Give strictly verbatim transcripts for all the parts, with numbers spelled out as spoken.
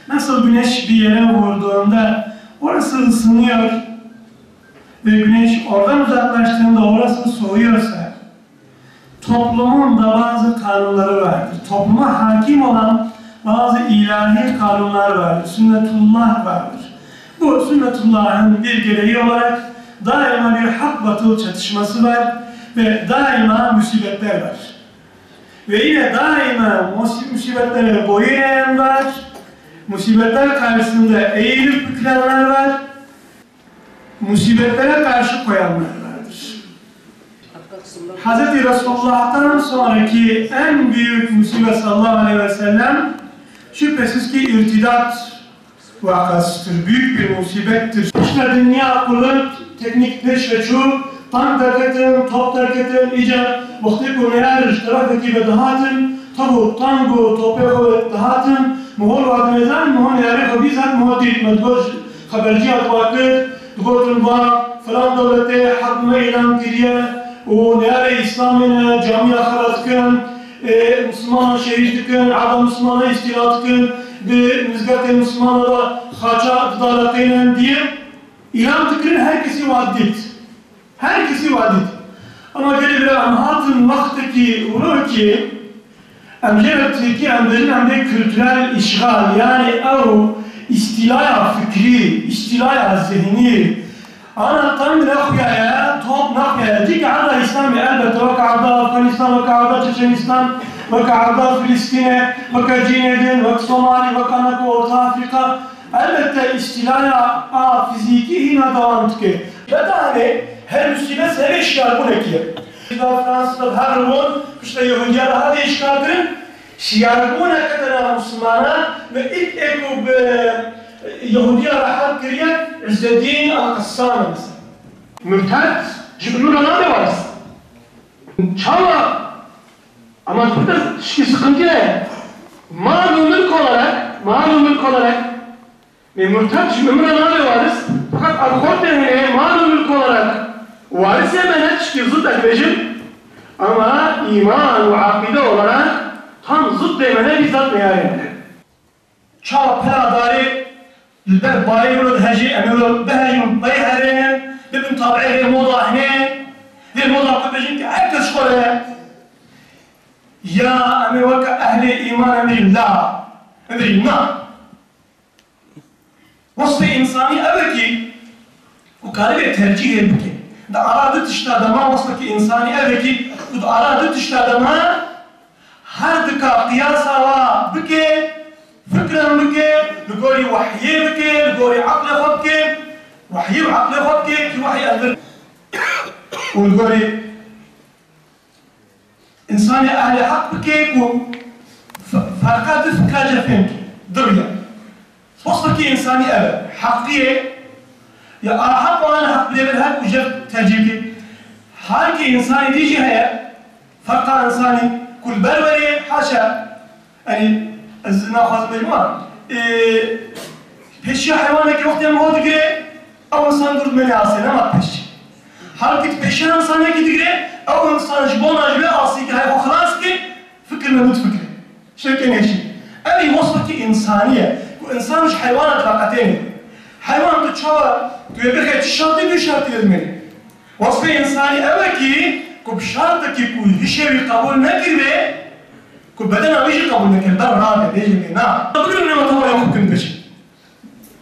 Nasıl güneş bir yere vurduğunda orası ısınıyor ve güneş oradan uzaklaştığında orası soğuyorsa, toplumun da bazı kanunları vardır. Topluma hakim olan bazı ilahi kanunlar vardır. Sünnetullah vardır. Bu sünnetullahın bir gereği olarak daima bir hak batıl çatışması var ve daima musibetler var. Ve yine daima musi-, musibetlere boyun eğen var, musibetler karşısında eğilip bükülenler var, musibetlere karşı koyanlar vardır. Hz. Resulullah'tan sonraki en büyük musibet sallallahu aleyhi ve sellem şüphesiz ki irtidat vakasıdır, büyük bir musibettir. İşte dünya kulu teknik peş ve çû, tank derketin, top derketin, îca wextê ku neyar ji terefekî ve dihatin, tev û tank û topê xwe ve dihatin, Moğol vadimêzan, Moğol neyarê xwe bîzat, Moğol dît, me digot, xeberciya dixwakir, digotin va filan dewletê herb me îlan kiriye û neyarê Îslamê ne, camiya xera dikin, ê, Mislimanan şehîd dikin, erda Mislimanan îstîla dikin, bi mizgeftê Mislimanan re xaça didaleqînin diye îlan dikirin, her kesî wa dît. Her kesî wa dît. Ama gelê bira em hatin wextekî wilo ki em jê re tirkî em dibêjin em bê kültürel işgal, yani ew îstîlaya fikrî, îstîlaya zihnî, Ana tang nexuyaye, top nexuyaye. Cî ki erda Îslamê elbette weke erda Afganistan, weke erda Çeçenistan, weke erda Filistînê, weke cînê din, weke Somalî, weke ana ku Orta Afrîka. Elbette îstîlaya a fizîkî hîna dewam dike. Bedanê her musîbet sebê şiyarbûnekî ye. Fransîs her ribûn piştre Yehudiya daha de îşgal kirin. Şiyarbûneke tena Muslimana ve ilk ê ku bi Yehudiya re herb kiriye, Îzzedîn el-Qessam e mesela. Murted ji min re nabe waris. Çawa? Ama burada tişkî sıkıntı ne? Mal ve mülk olarak, mal ve mülk olarak Lê murted ji min re nabe waris, feqet alxortê hene, mal û milk olarak warisê me ne, tişkî zid ez bêjim, ama îman û aqîde olarak tam ziddê me ne, bîzat neyarê me ne. Çawa pela darê li ber bayê wilo dihejê, em ê wilo bihejin, beyherênin, bibin tabiê vê moda hinê, vê moda ku bêjin ki her kes ji xwe re ye. Ya em ê weke ehlê îman em bêjin la, em bêjin na. Wesfê însanî ev e kî ku karibê tercîhê bike. Di ara du tişta de ma wesfekî însanî ev e kî ku di ara du tişta de ma her dika qiyasa wa bike, fikran bike, li gorî wehyê bike, li gorî eqlê xwe bike, wehyê û eqlê xwe bike kî wehyê ez vir û li gorî Însanê ehlê heq bike ku fe-, ferqa du fikra ce fêm ke, du riya. Wesfekî însanî ev e. Heqiyê, ya a heq û an heq bidê bin heq û jev tercîh bike. Halkê însanî dî jî heye, ferqa însanî ku li ber werê, haşa, Yanî, ez naxwazim bêjim, ama, e, pêşiya heywanekî wextê em ho digire, ew insan dur dimene asê, nema pêşî. Halkî tu pêşiya insanekî digire, ew insan ji bona ji vê asî ke hay xwe xilas ke, fikir me nû difikire. Şevke nêşî. Ev jî wesfekî insanî ye, ku insan ji heywana diveqetêne. Heywan tu çawa, tu yê bixê çi şertî, tu şertî yê dimene. Wesfê însanî ew e kî ku bi şertekî ku hişê wî qebûl nekiribe, ku bedena wî jî qebûl nekir, ber rabe, bêje bê na. Bigrin nema tawaya xwe bikin biçin.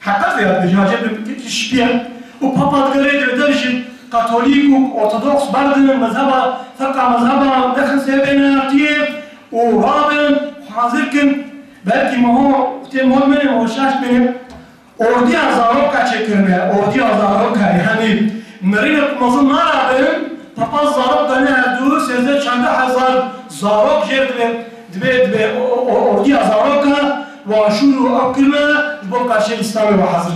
Heqet vê ya dibêje, hacê bi şipiye û papa digerê dibe dev ji katolîk û ortodoks berdin mezheba, ferqa mezheba nexin ser bêne artiyê û rabin, hazir kin, belkî meho, tê mol mene, meho şaş bêne. Ordiya zaroka çêkirine, ordiya zaroka, yanî mirinê ku mezin narabin, papaz zarok dane hevdu, sêzdeh çardeh hezar zarok jêr dibe, dibe, dibe o, o, o, ordiya zaroka, wa şûr û ew kirine, ji bo karşê Îslamê wa hazir